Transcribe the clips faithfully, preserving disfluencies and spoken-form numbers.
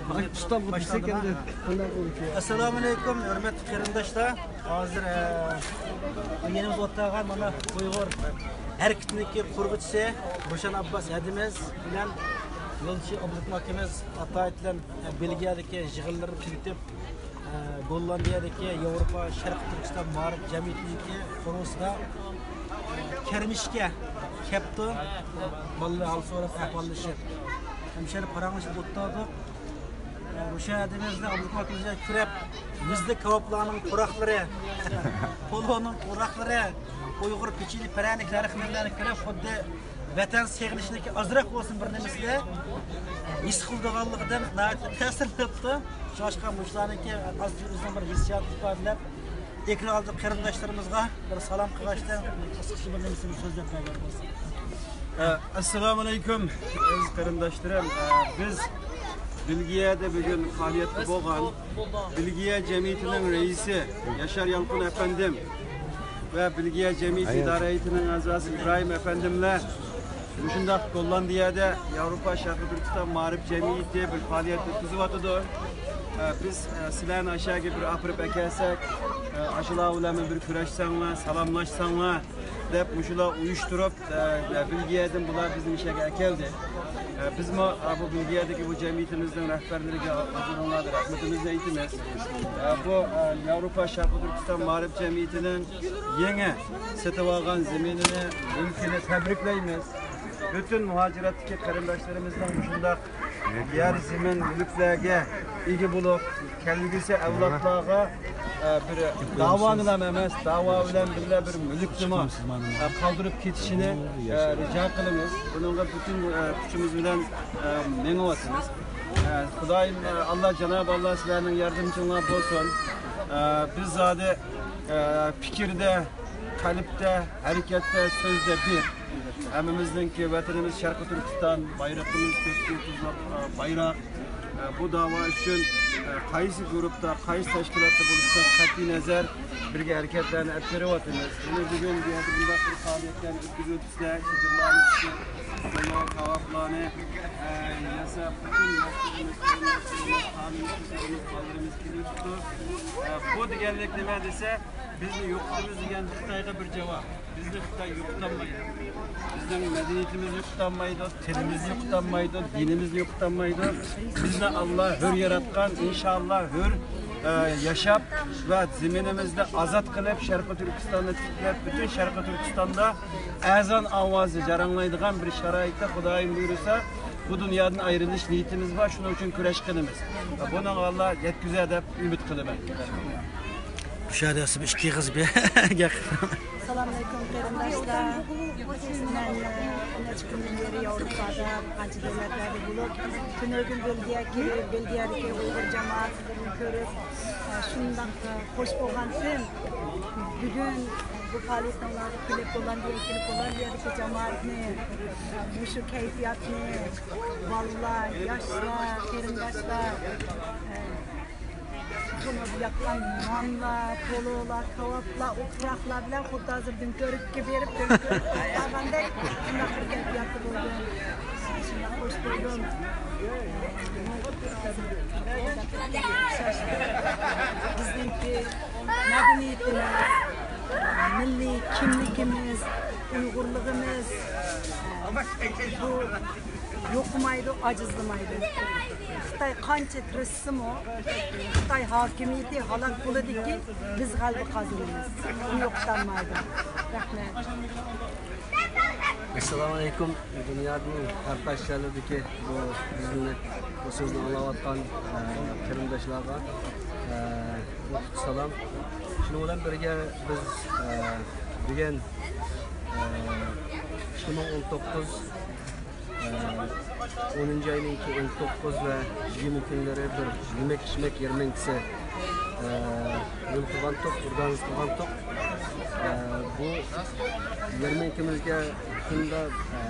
ئۇستام بۇ دېسەك ئەمدى قانداق بولۇشى؟ ئەسسالامۇئەلەيكۇم، ھۆرمەتلىك قېرىنداشلار. ھازىر، ئە، يېنىمىزدا ئولتۇرغان مانا ئۇيغۇر ھەرىكىتىنىڭكى قۇرغۇچىسى روشەن ئابباس ھەدىمىز بىلەن يولدىشى ئابلىكىم ئاكىمىز ئاتايىت بىلەن، ئە، بېلگىيەدىكى يىغىنلىرىنى تۈگىتىپ، ئە، گوللاندىيەدىكى ياۋروپا شەرقىي تۈركىستان مائارىپ جەمئىيىتىنىڭكى قورۇسىدا، ئە، كەرمىشكە كەپتۇ. بالىلار ھال سوراپ، ئەھۋاللىشىپ، ھەمشەرە پاراڭلىشىپ ئولتۇردۇق. ئە، روشەن ھەدىمىزنى ئابلىكىم ئاكىمىزغا كۆرۈپ، مۇزلۇق كاۋاپلارنىڭ پۇراقلىرى، پولۇنىڭ پۇراقلىرى، ئۇيغۇر پېچىنى، پىرەنىك، ھەر خىل نەرسىلەرنى كۆرۈپ، خۇددى ۋەتەن سېغىنىشىنىڭكى ئازراق بولسۇن بىر نېمىسىنى ھېس قىلىدىغانلىقىدىن ناھايىتى تەسىرلىنىپتۇ. شۇڭلاشقا مۇشۇلارنىڭكى ئاز ئۆزىنىڭ بىر ھېسسىياتىنى ئىپادىلەپ، ئېكران ئالدىدا قېرىنداشلىرىمىزغا بىر سالام قىلغاچتىن، قىسقىچە بىر نېمىسىنى سۆزلەپ بەرگەن بولسا. ئە، ئەسسالامۇئەلەيكۇم، ئەزىز قېرىنداشلىرىم. ئە، بىز بېلگىيەدە بۈگۈن پائالىيەتتە بولغان بېلگىيە جەمئىيىتىنىڭ رەئىسى ياشار يالقۇن ئەپەندىم ۋە بېلگىيە جەمئىيىتى ئىدارە ھەيئىتىنىڭ ئەزاسى ئىبراھىم ئەپەندىملەر مۇشۇنداق گوللاندىيەدە ياۋروپا شەرقىي تۈركىستان مائارىپ جەمئىيىتى بىر پائالىيەت ئۆتكۈزۈۋاتىدۇ. ئە، بىز، ئە، سىلەرنى ئاشەگە بىر ئاپىرىپ ئەكەلسەك، ئە، ئاشۇلار بىلەن بىر كۆرۈشسەڭلار، سالاملاشساڭلار دەپ مۇشۇلار ئۇيۇشتۇرۇپ، ئە، بېلگىيەدىن بۇلار بىزنى مۇشەگە ئەكەلدى. ئە، بىزمۇ، ئە، بۇ بېلگىيەدىكى بۇ جەمئىيىتىمىزنىڭ رەھبەرلىرىگە ھۇزۇرۇڭلاردا رەھمىتىمىزنى ئېيتىمىز. ئە، بۇ، ئە، ياۋروپا شەرقىي تۈركىستان مائارىپ جەمئىيىتىنىڭ يېڭى سېتىۋالغان زېمىنىنى، مۈلكىنى تەبرىكلەيمىز. پۈتۈن مۇھاجىرەتتىكى قېرىنداشلىرىمىزنىڭ مۇشۇنداق يەر زېمىن مۈلۈكلەرگە ئىگە بولۇپ، كەلگۈسى ئەۋلادلارغا، ئە، بىر داۋانىلا ئەمەس، داۋا بىلەن بىللە بىر مۈلۈكنىمۇ، ئە، قالدۇرۇپ كېتىشىنى، ئە، رىجا قىلىمىز. بۇنىڭغا پۈتۈن، ئە، كۈچىمىز بىلەن، ئە، مېڭىۋاتىمىز. ئە، خۇدايىم، ئە، ئاللا، جانابى ئاللا سىلەرنىڭ ياردىمچىڭلار بولسۇن. ئە، بىز زادى، ئە، پىكىردە، قەلبتە، ھەرىكەتتە، سۆزدە بىر. ھەممىمىزنىڭكى ۋەتىنىمىز شەرقىي تۈركىستان، بايرىقىمىز كۆك يۇلتۇزلۇق، ئە، بايراق. ئە، بۇ داۋا ئۈچۈن، ئە، قايسى گۇرۇپتا، قايسى تەشكىلاتتا بولۇشىدىن قەتئىي نەزەر، بىرگە ھەرىكەتلەرنى ئېلىپ بېرىۋاتىمىز. يەنە بۈگۈن بۇ يەردە بۇنداق بىر پائالىيەتلەرنى ئۆتكۈزۈۋاتىمىز. سىزدە چېدىرلارنى پىشۇرۇپ، كاۋاپلارنى، ئە، ياساپ، پۈتۈن ياشلىرىمىز، قېرىنداشلىرىمىز، خانىم-قىزلىرىمىز، بالىلىرىمىز كېلىۋېتىپتۇ. ئە، بۇ دېگەنلىك نېمە دېسە، بىزنى يوقىتىمىز دېگەن خىتايغا بىر جاۋاب. بىزنى خىتاي يوقىتالمايدۇ. بىزنىڭ مەدەنىيىتىمىزنى يوقىتالمايدۇ، تىلىمىزنى يوقىتالمايدۇ، دىنىمىزنى يوقىتالمايدۇ. بىزنى ئاللا ھۆر ياراتقان، ئىنشاللا ھۆر، ئە، ياشاپ ۋە زېمىنىمىزنى ئازاد قىلىپ، شەرقىي تۈركىستاننى تىكلەپ، پۈتۈن شەرقىي تۈركىستاندا ئەزان ئاۋازى جاراڭلايدىغان بىر شارائىتتا، خۇدايىم بۇيرۇسا، بۇ دۇنيادىن ئايرىلىش نىيىتىمىز بار. شۇنىڭ ئۈچۈن كۈرەش قىلىمىز. بۇنىڭغا ئاللا يەتكۈزەر دەپ ئۈمىد قىلىمەن. مۇشاھىدە ئىككى قىز بىر گەپ. ئەسسالامۇئەلەيكۇم قېرىنداشلار. مەن، ئە، نەچچە كۈندىن بېرى ياۋروپادا، قانچە دۆلەتلەردە بولۇپ، تۈنۈگۈن بېلگىيەگە كېلىپ، بېلگىيەدىكى ئۇيغۇر جامائەتلىرىنى كۆرۈپ، ئە، شۇنداق، ئە، خوش بولغانتىم. بۈگۈن بۇ پائالىيەتنىڭ كېلىپ، گوللاندىيەگە كېلىپ، گوللاندىيەدىكى جامائەتنى، ئە، مۇشۇ كەيپىياتنى، بالىلار، ياشلار، قېرىنداشلار، ئە، تونۇپ ياققان نانلار، پولۇلار، كاۋاپلار، ئۇ پۇراقلار بىلەن خۇددى ھازىر دۆڭكۆۋرۈككە بېرىپ، دۆڭكۆۋرۈك قالغاندەك شۇنداق بىر كەيپىياتتا بولدۇم. شۇنداق خوش بولدۇم. بىزنىڭكى مەدەنىيىتىمىز، مىللىي كىملىكىمىز، ئۇيغۇرلۇقىمىز بۇ يوقىمايدۇ، ئاجىزلىمايدۇ. خىتاي قانچە تىرىشسىمۇ، خىتاي ھاكىمىيىتى ھالاك بولىدىكى، بىز غەلىبە قازىنىمىز. ئۇنى يوقىتالمايدۇ. رەھمەت. ئەسسالامۇئەلەيكۇم. دۇنيانىڭ ھەر قايسى جايلىرىدىكى بۇ بىزنى، بۇ سۆزنى ئاڭلاۋاتقان، ئە، قېرىنداشلارغا، ئە، سالام. شۇنىڭ بىلەن بىرگە بىز، ئە، بۈگۈن، ئە، ئىككى مىڭ ئون توققۇز، ئە، ئونىنچى ئاينىڭكى ئون توققۇز ۋە يىگىرمە كۈنلىرى بىر يېمەك-ئىچمەك يەرمەنكىسى، ئە، يول قىلغانتۇق، ئورگانىزم قىلغانتۇق. ئە، بۇ يەرمەنكىمىزگە شۇنداق، ئە،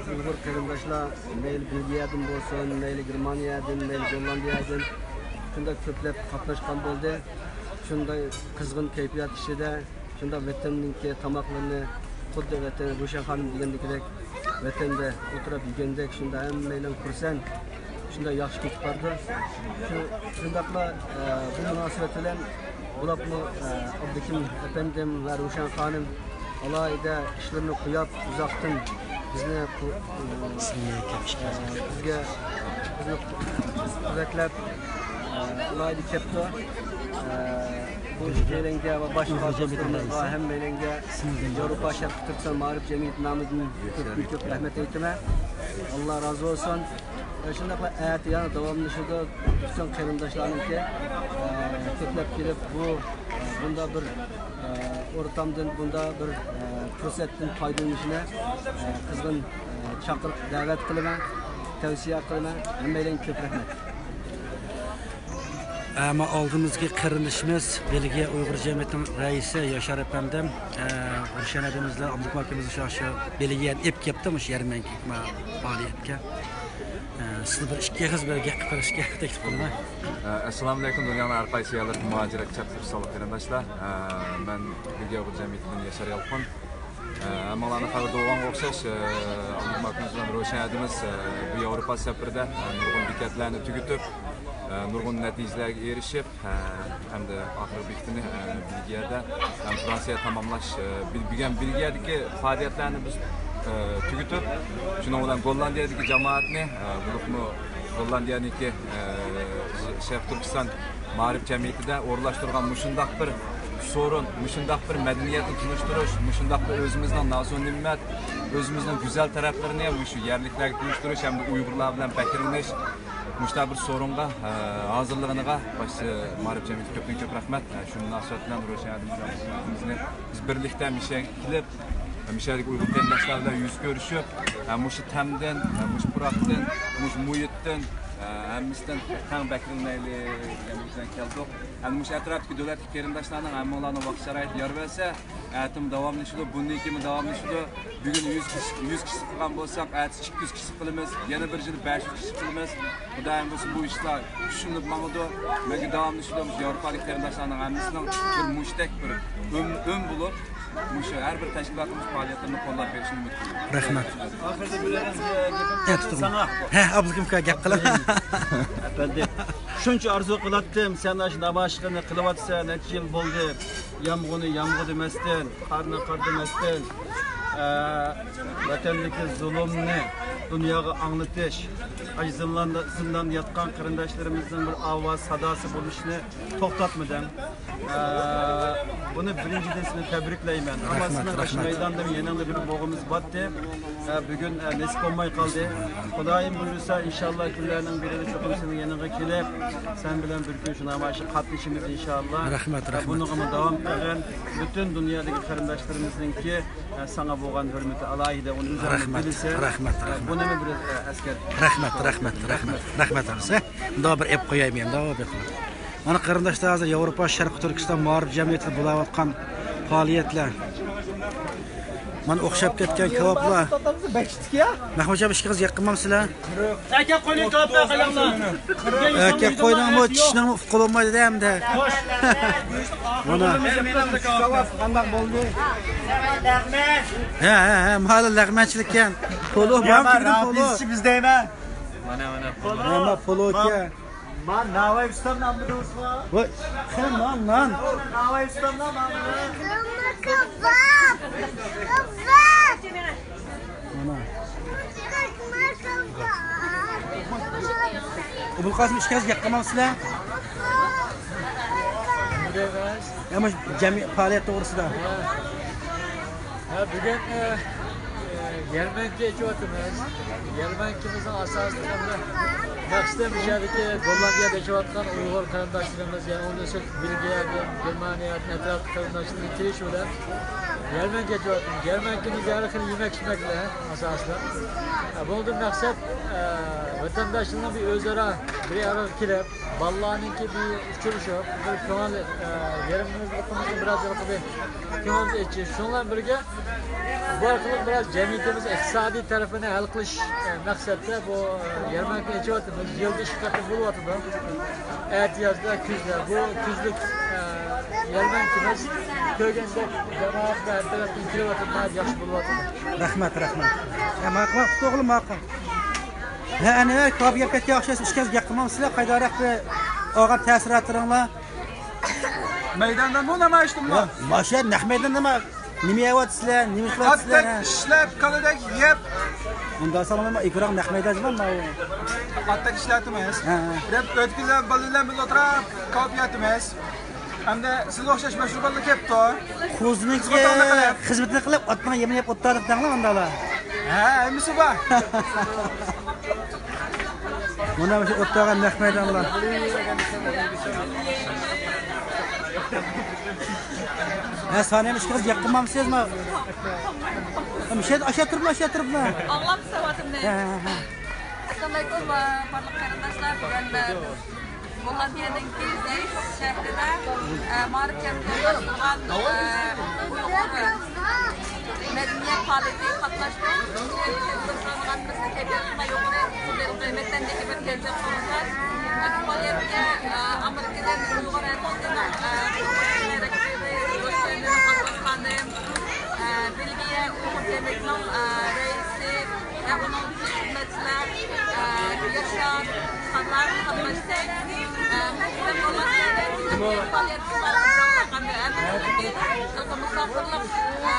ئۇيغۇر قېرىنداشلار مەيلى بېلگىيەدىن بولسۇن، مەيلى گېرمانىيەدىن، مەيلى گوللاندىيەدىن شۇنداق كۆپلەپ قاتناشقان بولدى. شۇنداق قىزغىن كەيپىيات ئىچىدە شۇنداق ۋەتەننىڭكى تاماقلىرىنى خۇددى ۋەتەن، روشەن خانىم دېگەندىكىدەك، ۋەتەندە ئولتۇرۇپ يېگەندەك، شۇنداق ھەممەيلەن خۇرسەن. شۇنداق ياخشى كېتىپ بارىدۇ. شۇ، شۇنداقلا، ئە، بۇ مۇناسىۋەت بىلەن بولۇپمۇ، ئە، ئابلىكىم ئەپەندىم ۋە روشەن خانىم ئالاھىدە ئىشلىرىنى قويۇپ، ئۇزاقتىن بىزنى قۇ-، ئە، بىزگە، بىزنى قۇۋۋەتلەپ، ئە، ئالاھىدە كەپتۇ. ئە، بۇ ئىككىيلەنگە ۋە باشقا دوستلىرىمىزغا، ھەممەيلەنگە ياۋروپا شەرقىي تۈركىستان مائارىپ جەمئىيىتى نامىدىن كۆپتىن كۆپ رەھمەت ئېيتىمەن. ئاللا رازى بولسۇن. شۇنداقلا ئەتە يەنە داۋاملىشىدۇ. پۈتۈن قېرىنداشلارنىڭكى، ئە، كۆپلەپ كېلىپ، بۇ، ئە، بۇنداق بىر، ئە، ئورتامدىن، بۇنداق بىر، ئە، پۇرسەتتىن پايدىلىنىشىنى، ئە، قىزغىن، ئە، چاقىرىق، دەۋەت قىلىمەن، تەۋسىيە قىلىمەن. ھەممەيلەنگە كۆپ رەھمەت. ئەمما ئالدىمىزدىكى قېرىندىشىمىز بېلگىيە ئۇيغۇر جەمئىيىتىنىڭ رەئىسى ياشار ئەپەندىم، ئە، روشەن ھەدىمىز بىلەن ئابدۇكىم ئاكىمىزنى شۇ، شۇ بېلگىيەدىن ئېلىپ كەپتۇ، مۇشۇ يەرمەنكە پائالىيەتكە. ئە، سىز بىر ئىككى ئېغىز بىر گەپ قىلىشقا تەكلىپ قىلىمەن. ئە، ئەسسالامۇئەلەيكۇم، دۇنيانىڭ ھەر قايسى يەرلىرىدىكى مۇھاجىرەتكە چەكلىك ساللىق قېرىنداشلار. ئە، مەن بېلگىيە ئۇيغۇر جەمئىيىتىدىن ياشار يالقۇن. ئە، ھەممىڭلارنىڭ خەۋىرىدە بولغانغا ئوخشاش، ئە، ئابدۇكىم ئاكىمىز بىلەن روشەن ھەدىمىز، ئە، بۇ ياۋروپا سەپىرىدە، ئە، نۇرغۇن بېكەتلەرنى تۈگىتىپ، ئە، نۇرغۇن نەتىجىلەرگە ئېرىشىپ، ئە، ئەمدى ئاخىرقى بېكىتىنى، ئە، بېلگىيەدە، ئە، فرانسىيەدە تاماملاش، ئە، بىل-، بۈگۈن بېلگىيەدىكى پائالىيەتلەرنى بىز، ئە، تۈگىتىپ، شۇنىڭ بىلەن گوللاندىيەدىكى جامائەتنى، ئە، بولۇپمۇ گوللاندىيەنىڭكى، ئە، شەرقىي تۈركىستان مائارىپ جەمئىيىتىدە ئورۇنلاشتۇرغان مۇشۇنداق بىر سورۇن، مۇشۇنداق بىر مەدەنىيەتنى تونۇشتۇرۇش، مۇشۇنداق بىر ئۆزىمىزنىڭ نازۇنېمەت، ئۆزىمىزنىڭ گۈزەل تەرەپلىرىنى مۇشۇ يەرلىكلەرگە تونۇشتۇرۇش ھەمدە ئۇيغۇرلار بىلەن پەخىرلىنىش، مۇشۇنداق بىر سورۇنغا، ئە، ھازىرلىغىنىغا باشتا مائارىپ جەمئىيىتىگە كۆپتىن كۆپ رەھمەت. ئە، شۇ مۇناسىۋەت بىلەن روشەن ھەدىمىزنى بىز بىرلىكتە مۇشۇ يەرگە كېلىپ، مۇشۇ يەردىكى ئۇيغۇر قېرىنداشلار بىلەن يۈز كۆرۈشۈپ، ھە، مۇشۇ تەمدىن، ھە، مۇشۇ پۇراقتىن، مۇشۇ مۇھىتتىن، ھە، ھەممىسىدىن تەڭ بەكرىلىنەيلى دېگەن بىلەن كەلدۇق. ئەمدى مۇشۇ ئەتراپتىكى دۆلەتتىكى قېرىنداشلارنىڭ ھەممىڭلارنىڭ ۋاقىت شارائىتى يار بەرسە، ئەتىمۇ داۋاملىشىدۇ، بۇندىن كېيىنمۇ داۋاملىشىدۇ. بۈگۈن يۈز كىشى، يۈز كىشى قىلغان بولساق، ئەتىسى ئىككى يۈز كىشى قىلىمىز، يەنە بىر يىلدا بەش يۈز كىشى قىلىمىز. خۇدايىم بۇيرۇسا، بۇ ئىشلار شۇنداق ماڭىدۇ. مەنگە داۋاملىشىدۇ. ياۋروپادىكى قېرىنداشلارنىڭ ھەممىسىنىڭ بىر مۇشتەك بىر ئۈن، ئۈن بولۇپ، مۇشۇ ھەر بىر تەشكىلاتىمىز پائالىيەتلىرىنى قوللاپ بېرىشىنى ئۈمىد قىلىمەن. رەھمەت. ئاخىرىدا بىر ئېغىز، ئە، گېپىم ھە، تۇتۇڭ. ساڭا. ھە، ئابلىكىم ئاكا گەپ قىلىڭ. ئەپەندى، شۇنچە ئارزۇ قىلاتتىم، سەن ئاشۇ نامايىشقىنى قىلىۋاتىسەن، نەچچە يىل بولدى. يامغۇرنى يامغۇر دېمەستىن، قارنى قار دېمەستىن، ئە، ۋەتەندىكى زۇلۇمنى دۇنياغا ئاڭلىتىش، ئاشۇ زىنداندا، زىنداندا ياتقان قېرىنداشلىرىمىزنىڭ بىر ئاۋاز ساداسى بولۇشىنى توختاتمىدىڭ. ئە، بۇنى بىرىنچىدىن سېنى تەبرىكلەيمەن. ئەمما رەھمەت، سېنىڭ ئاشۇ رەھمەت. مەيداندا يەنە بىر بوغۇمىز باتتى. ئە، بۈگۈن، ئە، نېسىپ بولماي قالدى. خۇدايىم بۇيرۇسا، ئىنشاللا كۈنلەرنىڭ بىرىدە چوقۇم سېنىڭ يېنىڭغا كېلىپ، سەن بىلەن بىر كۈن شۇ نامايىشقا قاتنىشىمىز، ئىنشاللا. رەھمەت، ئە، رەھمەت. بۇنىڭغىمۇ داۋام قىلغىن. پۈتۈن دۇنيادىكى قېرىنداشلىرىمىزنىڭكى، ئە، ساڭا بولغان ھۆرمىتى ئالاھىدە، ئۇنى ئۆزلەرنىڭ رەھمەت، بىلىسە، رەھمەت، ئە، رەھمەت. بۇنىمۇ بىر، ئە، ئەسكەرتىپ. رەھمەت، رەھمەت، رەھمەت، رەھمەت. مۇنداق بىر ئەپ قوياي مەن، مۇنداق بىر ئەپ قوياي. مانا قېرىنداشلار، ھازىر ياۋروپا شەرقىي تۈركىستان مائارىپ جەمئىيىتىدە بولاۋاتقان پائالىيەتلەر. مانا ئوخشاپ كەتكەن كاۋاپلار. مەھمۇتجان، ئىككىڭىز يەپ قىلمامسىلەر؟ ئەكەپ قوينىڭ كاۋاپلار قاياقلار؟ ئەكەپ قوينىڭمۇ، چىشنىڭمۇ ئۇپۇقى بولمايدۇ ئەمدى. مانا. كاۋاپ قانداق بولدى؟ ھە، ھە، ھە، مانا لەغمەنچىلىككەن. پولو، يا بار، مانا، پولو. بىز، بىز دەيمەن. مانا، مانا، پولو. مانا، پولو ئىكەن. ما ناۋاي ئۇستام نان بېرىۋاتسىغا. ۋاي، قېنى نان، نان. ناۋاي ئۇستام نان، نان بېرىۋات. كاۋاپ، كاۋاپ. مانا. ئوبۇلقاسىم، ئىككىڭىز گەپ قىلمامسىلەر؟ يا، مۇشۇ جەمئىي پائالىيەت توغرىسىدا. ھە، بۈگۈن، ئە، ئە، يەرمەنكە ئېچىۋاتىمىز. يەرمەنكىمىزنىڭ ئاساسلىق مەقسىتى مۇشۇ يەردىكى گوللاندىيەدە ياشاۋاتقان ئۇيغۇر قېرىنداشلىرىمىز، يەنە ئۇندىن سىرت بېلگىيەدىن، گېرمانىيەدىن ئەتراپلىق قېرىنداشلىرىمىزنىڭ كېلىشى بىلەن يەرمەنكە ئېچىۋاتىمىز. يەرمەنكىمىزدە ھەر خىل يېمەك-ئىچمەكلەر ئاساسلىق. ئە، بۇنىڭدىن مەقسەت، ئە، ۋەتەنداشلىرىمىز بىر ئۆزئارا بىر ئارىغا كېلىپ، بالىلارنىڭكى بىر ئۇچرىشىپ، بىر كۆڭۈل، ئە، يېرىمىمىزنى بىراز كۆڭلىمىزنى ئېچىش. شۇنىڭ بىلەن بىرگە، بۇ ئارقىلىق بىراز جەمئىيىتىمىز ئىقتىسادىي تەرىپىنى ھەل قىلىش، ئە، مەقسەتتە بۇ، ئە، يەرمەنكىنى ئېچىۋاتىمىز. يىلدا ئىككى قېتىم بولۇۋاتىدۇ. ئەتىيازدا، كۈزدە. بۇ كۈزلۈك، ئە، يەرمەنكىمىز كۆرگەندەك جامائەت ھەر تەرەپتىن كېلىۋاتىدۇ، ناھايىتى ياخشى بولۇۋاتىدۇ. رەھمەت، رەھمەت. يا، ماقۇل، ماقۇل، ئوغلۇم، ماقۇل. ھە، ئەنۋەر، كاۋاپ يەپ كەتكەن ئوخشايسىز، ئىككىڭىز گەپ قىلمامسىلەر؟ قايداراق بىر ئالغان تەسىراتلىرىڭلار؟ مەيداندىمۇ نامايىشتىمۇ؟ يا، ماشۇ يەر نەق مەيداندىمۇ؟ نېمە يەۋاتىسىلەر؟ نېمە قىلىۋاتىسىلەر؟ ئاتتەك ئىشلەپ، كالىدەك يەپ. ئۇنداق سالام ئىكراق نەق مەيدان ماۋۇ. ئاتتەك ئىشلەتىمىز. ھە، ھە. دەپ ئۆتكۈنلەر بالىلار بىلەن ئولتۇرۇپ كاۋاپ يەتىمىز. ئەمدى سىزگە ئوخشاش مەشھۇر بالىلار كەپتۇ. قوزىنىڭكى خىزمىتىنى قىلىپ، ئاتنىڭ يېمىنى يەپ ئولتۇردۇق دەڭلار ئانداقلا. ھە، ھەممىسى بار. مانا مۇشۇ ئولتۇرغان نەق مەيدانلار. ھە، سانىيە، مۇشۇ قىز يېقىنمامسىز ما؟ مۇشۇ يەردە ئاشا تۇرۇپلا، ئاشا تۇرۇپلا. ئاڭلاپ ساۋاتىمنى. ھە، ھە، ھە. ئەسسالامۇئەلەيكۇم، بارلىق قېرىنداشلار. بۈگۈن، ئە، بىز گوللاندىيەنىڭكى زەيت شەھىرىدە، ئە، مائارىپ جەمئىيىتى ئورۇنلاشتۇرغان، ئە، ئۇيغۇر مەدەنىيەت پائالىيىتىگە قاتناشتۇق. بىزنىڭ كەيپىياتىمىز يۇقىرى، خۇددى ۋەتەندىكى بىر كەلگۈسى قۇرۇلتاي. بۇ پائالىيەتكە، ئە، ئامېرىكىدىن ئۇيغۇر ھەرىكىتىنىڭ، ئە، رەھبىرى روشەنبىنى ئابباس خانىم، ئە، بېلگىيە ئۇيغۇر جەمئىيىتىنىڭ، ئە، رەئىسى ۋە ئۇنىڭ خىزمەتچىلەر، ئە، ياشلار، قىزلار قاتناشتى. ئە، مەكتەپ بالىلار پائالىيەتكە ئىلتىماس قىلدى. ئە،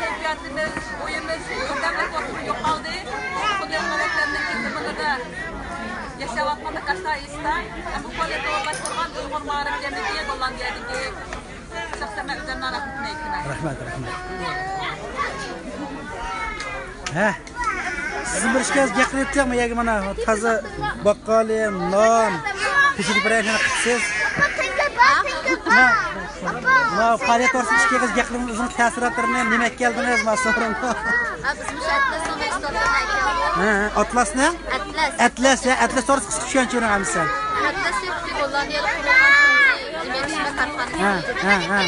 كەيپىياتىمىز، ئويىمىز بىردەملىك ۋاقتىدا يوقالدى. بۇنى مەكتەپنىڭ زېمىنىدا ياشاۋاتقان بىر ئاستا ئېيتسا، بۇ پائالىيەتنى ئورۇنلاشتۇرغان ئۇيغۇر مائارىپ جەمئىيىتىگە گوللاندىيەدىكى شەخسەن مەن ئۆزۈمنىڭ رەھمىتىنى ئېيتىمەن. رەھمەت، رەھمەت. ھە. سىزنى بىر ئىككى گەپ قىلىپ ئۆتسەكمۇ يەرگە مانا تازا باققالى، نان، پىشىرىپ بېرەي، نېمە قىپسىز؟ ھە؟ مانا پائالىيەت توغرىسىدا ئىككى ئېغىز گەپ قىلىڭ، ئۆزىڭىز تەسىراتلىرىنى، نېمە ئەكەلدىڭىز، مانا سورۇن. ھە، بىز مۇشۇ ئەتلەسنىڭ رېستورانىدىن ئەكەلدۇق. ھە، ئەتلەسنى؟ ئەتلەس. ئەتلەس، ھە، ئەتلەس توغرىسىدا قىسقىچە چۈشەنچە بېرىڭ ئەمىسە. ئەتلەس يوقتى، گوللاندىيەلىك بولغان تۇنجى يېمەك-ئىچمەك كارخانىسى. ھە، ھە، ھە.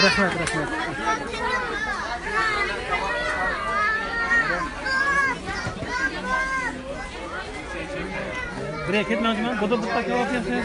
رەھمەت، رەھمەت. بىر يەرگە كەتمەڭچىمەن، بۇدا بىر تاكا ئاپىسى.